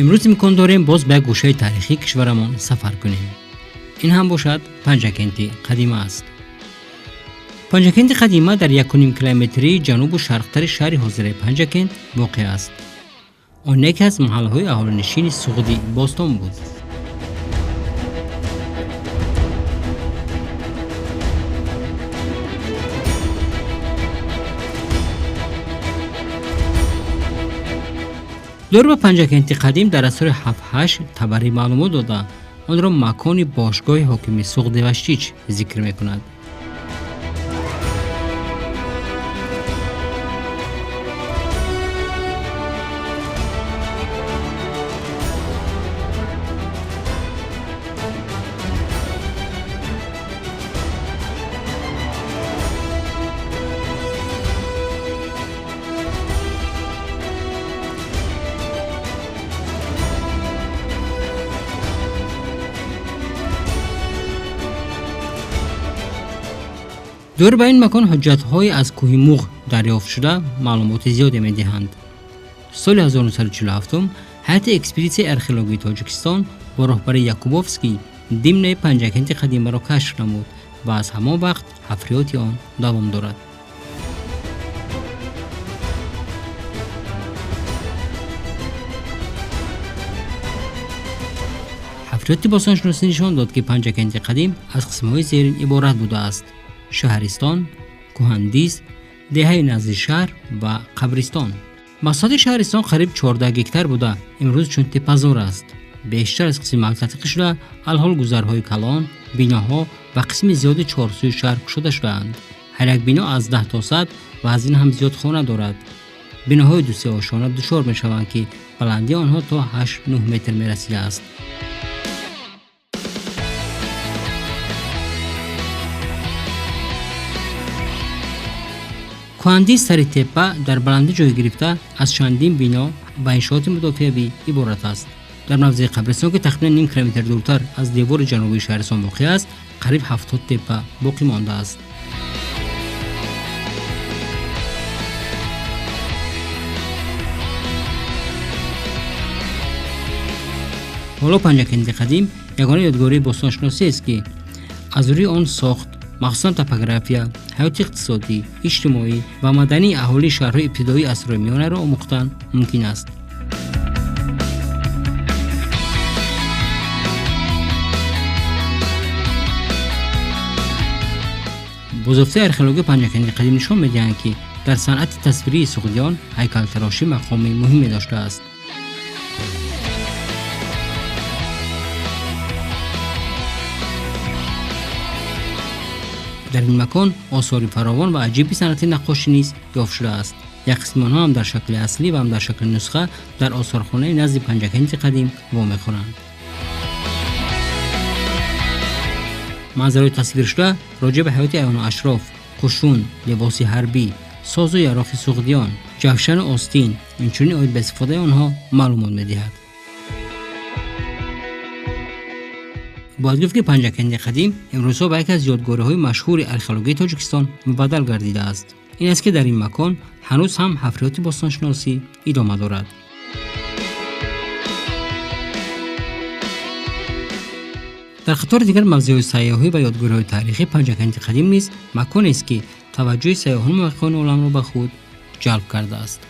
Имрӯз имкон дорем боз ба як гӯшаи таърихии кишварамон сафар кунем. Ин ҳам бошад Панҷакенти қадима аст. Панҷакенти қадима дар 1,5 километрии ҷанубу шарқтари шаҳри ҳозираи Панҷакент воқеъ аст. Он яке аз маҳаллаҳои аҳолинишини Суғди бостон буд. Дор ба Панҷакенти қадим дар асри 7-8 Табарӣ маълумот дода, онро макони бошгоҳи ҳокими Суғди Вашчич зикр мекунад. Дор ба ин макон ҳуҷҷатҳое аз кӯҳи Муғ дарёфт шуда маълумоти зиёде медиҳанд. Соли 1947 ҳайати экспедитсияи археологии Тоҷикистон бо роҳбари Якубовский димнаи Панҷакенти қадимаро кашф намуд ва аз ҳамон вақт ҳафриёти он давом дорад. Ҳафриёти бостоншиносӣ нишон дод, ки Панҷакенти қадим аз қисмҳои зерин иборат будааст: шаҳристон, кӯҳандиз, деҳаи назди шаҳр ва қабристон. Масоҳати шаҳристон қариб 14 гектар буда, имрӯз чун теппазор аст. Бештар аз қисми мактатиқӣ шуда, алҳол гузарҳои калон, биноҳо ва қисми зиёди чорсӯи шаҳр кушода шудаанд. Ҳар як бино аз 10 то 100 ва аз ин ҳам зиёд хона дорад. Биноҳои дусе ошёна дучор мешаванд, ки баландии онҳо то 8-9 метр мерасидааст. Кӯҳандиз сари теппа дар баландӣ ҷой гирифта аз чандин бино ва иншооти мудофиавӣ иборат аст. Дар мавзеи қабристон, ки тахминан ним километр дуртар аз девори ҷанубии шаҳристон воқеъ аст, қариб 70 теппа боқӣ мондааст. Ҳоло Панҷакенти қадим ягона ёдгории бостоншиносиест, ки аз рӯи он сохт, махсусан топография, ҳаёти иқтисодӣ, иҷтимоӣ ва мадании аҳолии шаҳрҳои ибтидоии асрҳои миёнаро омӯхтан мумкин аст. Бозёфтаи археологии Панҷакенти қадим нишон медиҳанд, ки дар санъати тасвирии суғдиён ҳайкалтарошӣ мақоми муҳиме доштааст. Дар ин макон осори фаровон ва аҷиби санъати наққошӣ низ ёфт шудааст. Як қисми онҳо ҳам дар шакли аслӣ ва ҳам дар шакли нусха дар осорхонаи назди Панҷакенти қадим вомехӯранд. Манзараҳои тасвиршуда роҷеъ ба ҳаёти аёну ашроф, қушун, либоси ҳарбӣ, созу яроқи суғдиён, ҷавшану остин, инчунин оид ба истифодаи онҳо маълумот медиҳад. Бояд гуфт, ки Панҷакенти қадим имрӯзҳо ба яке аз ёдгориҳои машҳури археологияи Тоҷикистон мубаддал гардидааст. Ин аст, ки дар ин макон ҳанӯз ҳам ҳафриёти бостоншиносӣ идома дорад. Дар қатори дигар мавзеъҳои сайёҳӣ ва ёдгориҳои таърихӣ Панҷакенти қадим низ маконест, ки таваҷҷӯҳи сайёҳону муҳаққиқони оламро ба худ ҷалб кардааст.